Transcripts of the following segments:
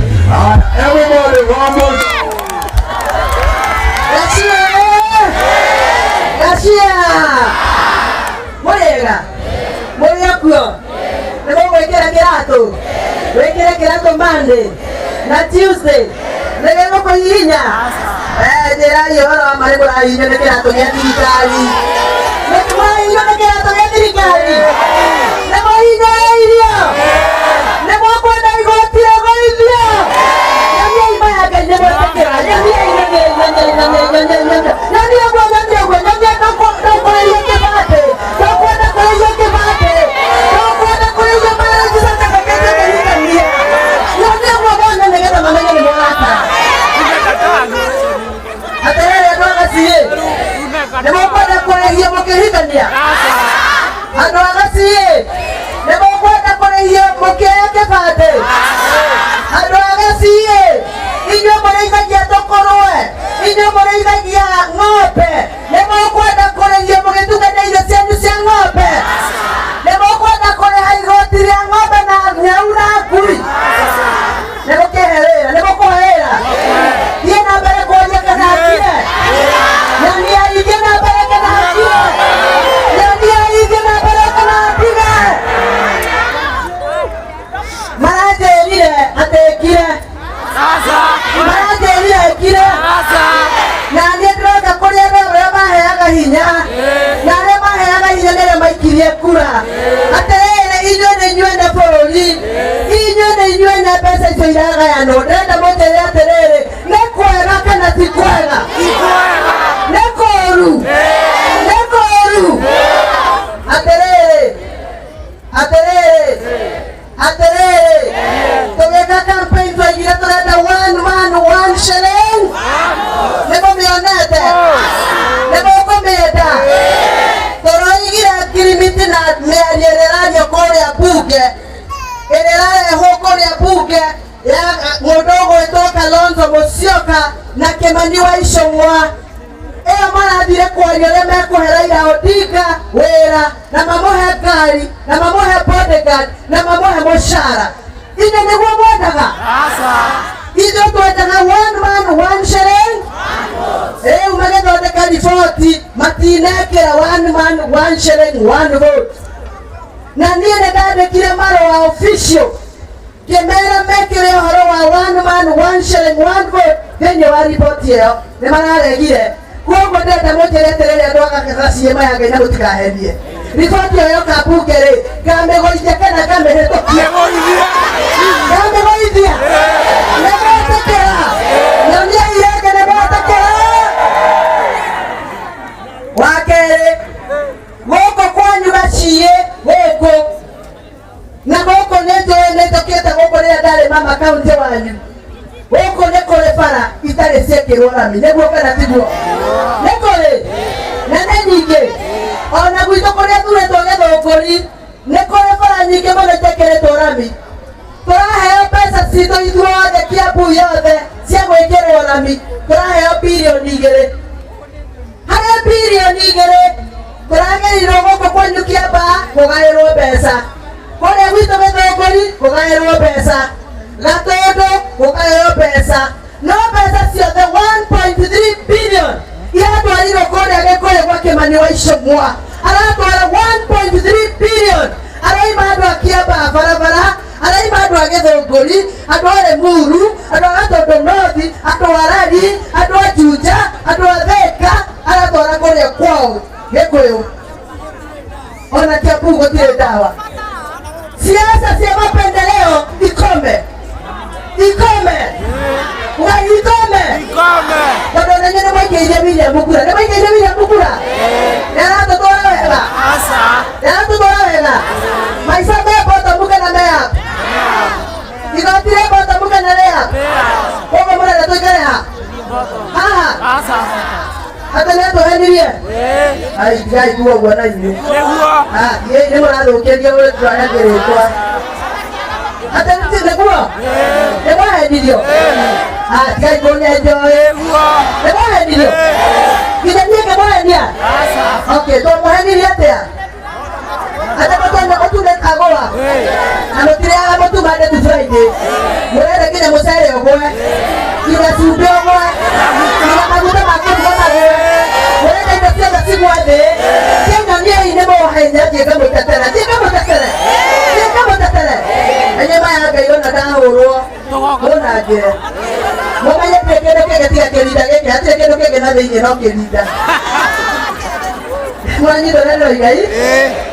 Everybody, one more. Gachia! Mũrĩega? Mũrĩ akuo? Nĩ mũgwĩkĩra kĩratũ? Wĩkĩre kĩratũ Monday na Tuesday nĩ gĩgũkũhihinya? Eh, njĩrai ũhoro wa ma nĩ mũrahihinywo nĩ kĩratũ gĩa thirikari. Nĩ mũrahihinywo nĩ kĩratũ gĩa thirikari? Nĩ mũhinyĩrĩirio? Nĩ mũkwenda igoti rĩgũithio? Nyoniai maya Ngai nĩ mwetĩkĩra. Nyoniai, nyoniai, nyoniai, nyoniai, nyoniai, nyoniai. Nyonia ũguo, nyonia ũguo, nyonia ndũkũrĩhio kĩbandĩ. Ndũkwenda kũrĩhio kĩbandĩ. Ndũkwenda kũrĩhio marriage certificate ũkĩhikania. Nyonia ũguo mone nĩgetha mamenye nĩ mũrata. Atĩrĩrĩ andũ a Gaciĩ, nĩ mũkwenda kũrĩhio mũkĩhikania? Andũ a Gaciĩ, nĩ mũkwenda kũrĩhio mũkĩoya kĩbandĩ? Andũ a Gaciĩ, inyuĩ mũrĩithagia tũkũrwe, inyuĩ mũrĩithagia ng'ombe, nĩ mũkwenda kũrĩhio mũgĩtukania irio cianyu cia ng'ombe? Nĩ mũkwenda kũrĩha igoti rĩa ng'ombe na nyau na ngui? Nĩ mũkĩhe wĩra, nĩ mũkũhe wĩra? Thiĩ na mbere kwaria kana ngire? Nyoniai thiĩ na mbere kana ngire? Nyoniai thiĩ na mbere kana ndige? Maranjĩrire atĩ ngire, maranjĩrire ngire, na niĩ ndĩroka kũrĩ andũ arĩa maheaga hinya, na arĩa maheaga hinya nĩ arĩa maikirie kura. Atĩrĩrĩ, inyuĩ nĩ inyuĩ ene bũrũri, inyuĩ nĩ inyuĩ ene mbeca icio iragayanwo. Ndĩrenda mũnjĩre atĩrĩrĩ, nĩ kwega kana ti kwega? Nĩ kũũru? Nĩ kũũru? Atĩrĩrĩ, atĩrĩrĩ, atĩrĩrĩ, tũgĩka campaign twaigire tũrenda one man one shilling. Nĩ mũmĩonete? Nĩ mũkũmĩenda? Tũroigire ngirimiti na mĩario ĩrĩa ĩrario kũrĩa bunge, ĩrĩa ĩrarehwo kũrĩa bunge ya mũndũ ũgwĩtwo Kalonzo Musyoka na Kimani wa Ichung'wa. Ĩyo marathire kwaria ũrĩa mekũhe Raila Odinga wĩra na mamũhe ngari na mamũhe bodyguard na mamũhe mũcara. Inyuĩ nĩguo mwendaga? Ithuĩ twendaga one man one shilling. Rĩu magĩthondeka riboti matinekĩra one man one shilling one vote. Na niĩ nĩ ndandĩkire marũa official ngĩmera mekĩre ũhoro wa one man one shilling one vote thĩinĩ wa riboti ĩyo, nĩ mararegire. Koguo ndĩrenda mũnjĩre atĩrĩrĩ andũ a Gaciĩ maya Ngai na mũtikahenie. Riboti ĩyo yoka mbunge rĩ, ngamĩgũithia kana ngamĩhĩtũkia? Ngamĩgũithia? Nĩ mwetĩkĩra? Nyoniai rĩngĩ nĩ mwetĩkĩra? Wa kerĩ, gũkũ kwanyu Gaciĩ gũkũ na gũkũ nĩ njũĩ nĩ njũkĩte gũkũ rĩrĩa ndarĩ mama kaunti wanyu, gũkũ nĩ kũrĩ bara itarĩ ciekĩrwo rami, nĩguo kana tiguo? Nĩ kũrĩ na nĩ nyingĩ. Ona gwitũ kũrĩa thurĩtwo Gĩthũngũri nĩ kũrĩ bara nyingĩ mũno itekĩrĩtwo rami. Tũraheo mbeca citũ ithuothe Kiambu yothe cia gwĩkĩrwo rami, tũraheo birioni 2. Harĩ birioni 2 tũragĩrĩirwo gũkũ kwanyu Kiambaa kũgaĩrwo mbeca, kũrĩa gwitũ Gĩthũngũri kũgaĩrwo mbeca, Gatũndũ kũgaĩrwo mbeca, no mbeca ciothe 1.3 billion iratwarirwo kũrĩa Gĩkũyũ gwa Kĩmani wa Ichung'wa. Aratwara 1.3 billion, araima andũ a Kiambaa barabara, araima andũ a Gĩthũngũri, andũ a Limuru, andũ a Gatũndũ North, andũ a Rari, andũ a Juja, andũ a Thika, aratwara kũrĩa kwao Gĩkũyũ. Ona Kiambaa Mukome. Tondũ ona inyuĩ nĩ mwaikĩirie William kura, nĩ mwaikĩirie William kura, nĩ aratũtwara wega. Aca. Nĩ aratũtwara wega. Maica me bottom kana me up? Igoti rĩ bottom kana rĩ up? Koguo mũrenda tũikare ha haha? Aca. Atĩ nĩ atũhenirie? Ĩĩ. Ai, ndigaigua ũguo na inyuĩ. Nĩguo. Ah, nĩ mũrathũkĩria ũrĩa rĩtwa atĩ nĩguo nĩ mwahenirio. Ah, tigai kũnenjoĩ. Nĩguo. Nĩ mwahenirio nginya niĩ ngĩmũhenia? Aca. Okay, twamũhenirie atĩa? Atĩ mũtune mũtune kagũa na mũtirĩaga mũtu Monday to Friday, mũrenda nginya mũcere ũgwe, nginya cumbĩ ũgwe, nginya maguta ma kũruga magwe, mũrenda indo ciothe cigwe thĩ. Kĩnyoniei nĩ mũhenya, thiĩke mũtetere, thiĩke mũtetere, thiĩke mũtetere. Inyuĩ maya Ngai ona ndahũrwo mũnangĩre, mũmenye ndĩ kĩndũ kĩngĩ tiga kĩrinda gĩkĩ, hatirĩ kĩndũ kĩngĩ na thĩinĩ no kĩrinda. Mwanyitwo nĩ Ngai,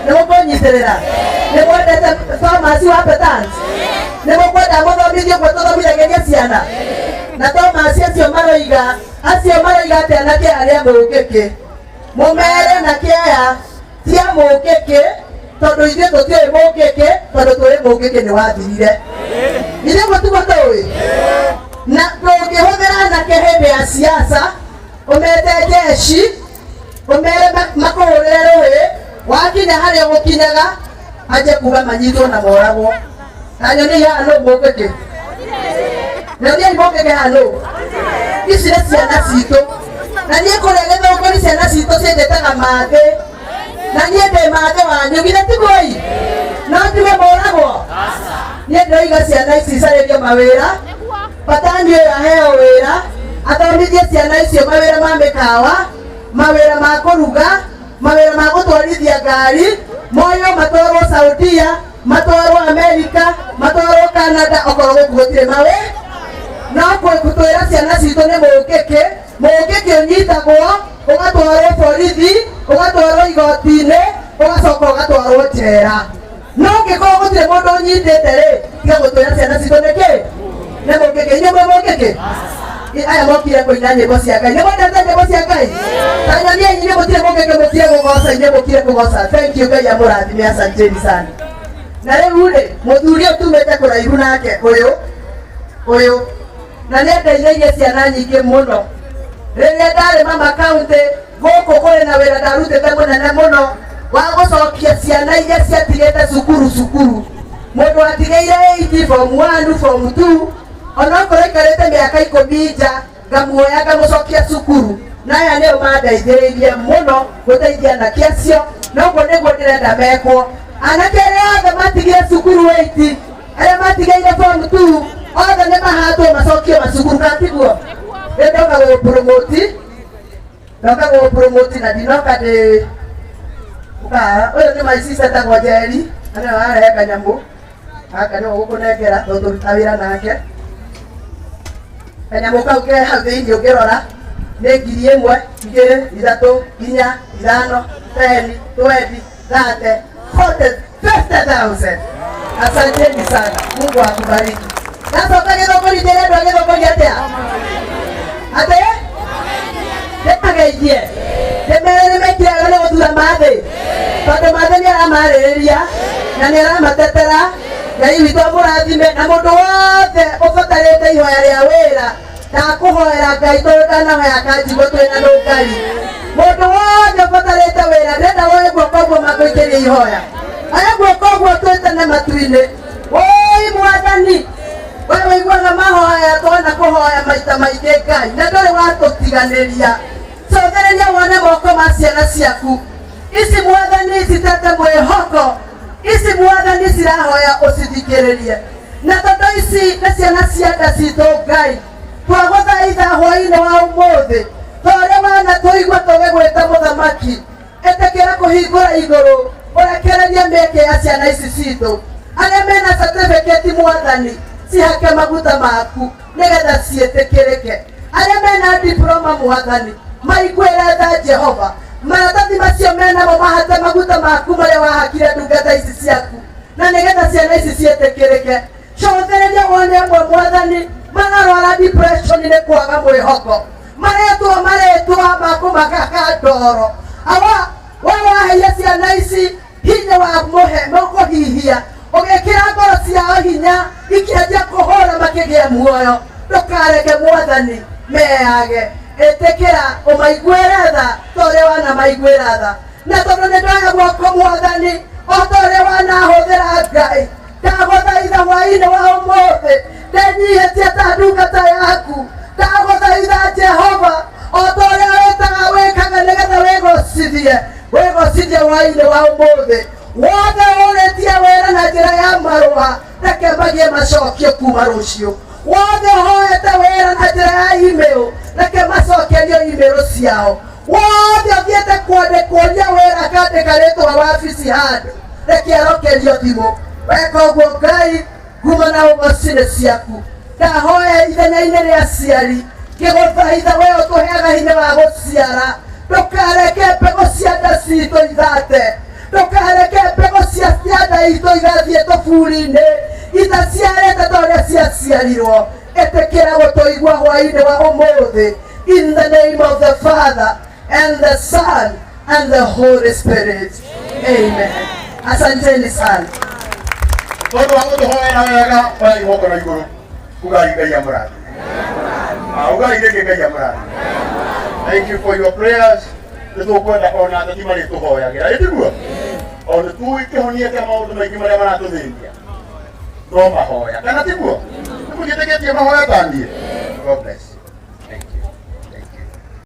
nĩ mũkũnyitĩrĩra, nĩ mwendete Thomas wa Petans, nĩ mũkwenda mũthomithie ũguo tũthomithagĩrie ciana na Thomas. Acio maroiga, acio maroiga atĩ anake arĩa mũũkĩkĩ, mũmere na kĩaya tia mũũkĩkĩ, tondũ ithuĩ tũtiũĩ mũũkĩkĩ, tondũ tũĩ mũũkĩkĩ nĩ wathirire. Ithuĩ mũtugo tũĩ na ndũngĩhũthĩra anake hĩndĩ ya siasa, ũmete jeshi, ũmere makũhũrĩre rũĩ, wakinya harĩa ũgũkinyaga anjie kuga manyitwo na moragwo. Na nyoni haha nũ mũũkĩkĩ? Nyoniai mũũkĩkĩ haha nũ? Ici nĩ ciana citũ, na niĩ kũrĩa Gĩthũngũri ciana citũ cienjetaga mathĩ, na niĩ ndĩ mathĩ wanyu, githĩ tiguoi? No njuge mũragwo? Niĩ ndĩroiga ciana ici icarĩrio mawĩra, batani ũyũ aheo wĩra athomithie ciana icio mawĩra ma mĩkawa, mawĩra ma kũruga, mawĩra ma gũtwarithia ngari, moyo matwarwo Saudia, matwarwo Amerika, matwarwo Canada, okorwo gũkũ gũtirĩ mawĩ. No gũtwĩra ciana citũ nĩ mũũkĩkĩ, mũũkĩkĩ ũnyitagwo ũgatwarwo borithi, ũgatwarwo igoti-inĩ, ũgacoka ũgatwarwo njera. No ngĩkorwo gũtirĩ mũndũ ũnyitĩte rĩ, tiga gũtwĩra ciana citũ nĩkĩ nĩ mũũkĩkĩ. Inyuĩ mwĩ mũũkĩkĩ? Aya mokire kũina nyĩmbo cia Ngai, nĩ mwendete nyĩmbo cia Ngai? Ta nyoniai inyuĩ mũtirĩ mũũkĩkĩ, mũkire kũgoca, inyuĩ mũkire kũgoca. Thank you, Ngai amũrathime, asanteni sana. Na rĩu rĩ, mũthuri ũyũ tumĩte kũraihu nake, ũyũ ũyũ na nĩ andeithĩirie ciana nyingĩ mũno rĩrĩa ndarĩ mama county. Gũkũ kũrĩ na wĩra ndarutĩte mũnene mũno wa gũcokia ciana iria ciatigĩte cukuru cukuru. Mũndũ atigĩire 8 form 1, form 2, onokorwo aikarĩte mĩaka 10 nja, ngamuoya ngamũcokia cukuru. Na aya nĩo mandeithĩrĩirie mũno gũteithia anake acio, na ũguo nĩguo ndĩrenda mekwo. Anake arĩa othe matigire cukuru 8, arĩa matigĩire form 2, othe nĩ mahatwo macokio macukuru, kana tiguo? Rĩu ndoka gũgũpromote, ndoka gũgũpromote, na ndinoka ndĩ ũkaha. Ũyũ nĩ my sister etagwo Njeri, na nĩwe warehe kanyamũ gaka, nĩwe ũgũkũnengera tondũ tũruta wĩra nake. Kanyamũ kau ke hau thĩinĩ ũngĩrora nĩ 1000, 2, 3, 4, 5, 10, 20, 30, 40, 50,000. Asanteni sana, Mungu akubariki. Ndacoka Gĩthũngũri, njĩre andũ a Gĩthũngũri atĩa? Atĩ ndĩmageithie, ndĩmere nĩ mekire wega nĩ gũthura mathĩ, tondũ mathĩ nĩ aramarĩrĩria na nĩ aramatetera. Ngai witũ amũrathime, na mũndũ wothe ũbatarĩte ihoya rĩa wĩra, ndakũhoera Ngai tondũ ndanahoya kanjigũ twĩna nũngari. Mũndũ wothe ũbatarĩte wĩra, ndĩrenda woe guoko ũguo makũikĩrie ihoya. Oya guoko ũguo twĩtane matu-inĩ. Ũi Mwathani, we wĩiguaga mahoya, twona kũhoya maita maingĩ Ngai na ndũrĩ watũtiganĩria. Cokereria wone moko ma ciana ciaku ici, Mwathani, citete mwĩhoko ici, Mwathani, cirahoya ũcithikĩrĩrie, na tondũ ici nĩ ciana cia nda citũ, Ngai, twagũthaitha hwaĩ-inĩ wa ũmũthĩ, ta ũrĩa wana tũigua tũgĩgwĩta mũthamaki, ĩtĩkĩra kũhingũra igũrũ, ũrekererie mĩeke ya ciana ici citũ. Arĩa mena certificate, Mwathani, cihake maguta maku nĩgetha ciĩtĩkĩrĩke. Arĩa mena diploma, Mwathani, maiguĩre tha, Jehova, maratathi macio menamo mahate maguta maku marĩa wahakire ndungata ici ciaku, na nĩgetha ciana ici ciĩtĩkĩrĩke. Cothereria wone amwe, Mwathani, Mararwara depression nĩ kwaga mwĩhoko, maretwo marĩtwa ma kũmakaka ndoro. Awa, we waheire ciana ici hinya wa mũhe mũkũhihia, ũgĩkĩra ngoro ciao hinya, ikĩanjia kũhũra makĩgĩa muoyo. Ndũkareke Mwathani meyage. Ĩtĩkĩra ũmaiguĩre tha ta ũrĩa wanamaiguĩra tha, na tondũ nĩ ndoya guoko Mwathani o ta ũrĩa wanahũthĩra. Ngai, ndagũthaitha hwaĩ-inĩ wa ũmũthĩ, ndenyihĩtie ta ndungata yaku. Ndagũthaitha Jehova, o ta ũrĩa wĩtaga wĩkaga nĩgetha wĩgocithie, wĩgocithie hwaĩ-inĩ wa ũmũthĩ. Wothe ũrĩtie wĩra na njĩra ya marũa, reke magĩe macokio kuma rũciũ. Wothe ũhoete wĩra na njĩra ya email, reke macokerio email ciao. Wothe ũthiĩte kwandĩkwo wĩra akandĩka rĩtwa wabici handũ, reke arokerio thimũ. Weka ũguo Ngai, nguma na ũgoci ciaku. Ndahoya ithenya-inĩ rĩa aciari, ngĩgũthaitha we ũtũheaga hinya wa gũciara, ndũkareke mbegũ cia nda citũ ithate, ndũkareke mbegũ cia nda itũ igathiĩ tũburi-inĩ itaciarĩte ta ũrĩa ciaciarirwo. Ĩtĩkĩra gũtũigua hwaĩ-inĩ wa ũmũthĩ. In the name of the Father and the Son and the Holy Spirit, amen. Asanteni sana. Tondũ wa gũtũhoera wega, oya guoko na igũrũ, ugai Ngai amũrathime. Ugai rĩngĩ Ngai amũrathime. Thank you for your prayers. Nĩ tũkwenda ona ateti marĩtũhoyagĩra, ĩ tiguo? O nĩ tũĩ kĩhonia kĩa maũndũ maingĩ marĩa maratũthĩnia no mahoya, kana tiguo? Nĩ mũgĩtĩkĩtie mahoya taniĩ. God bless.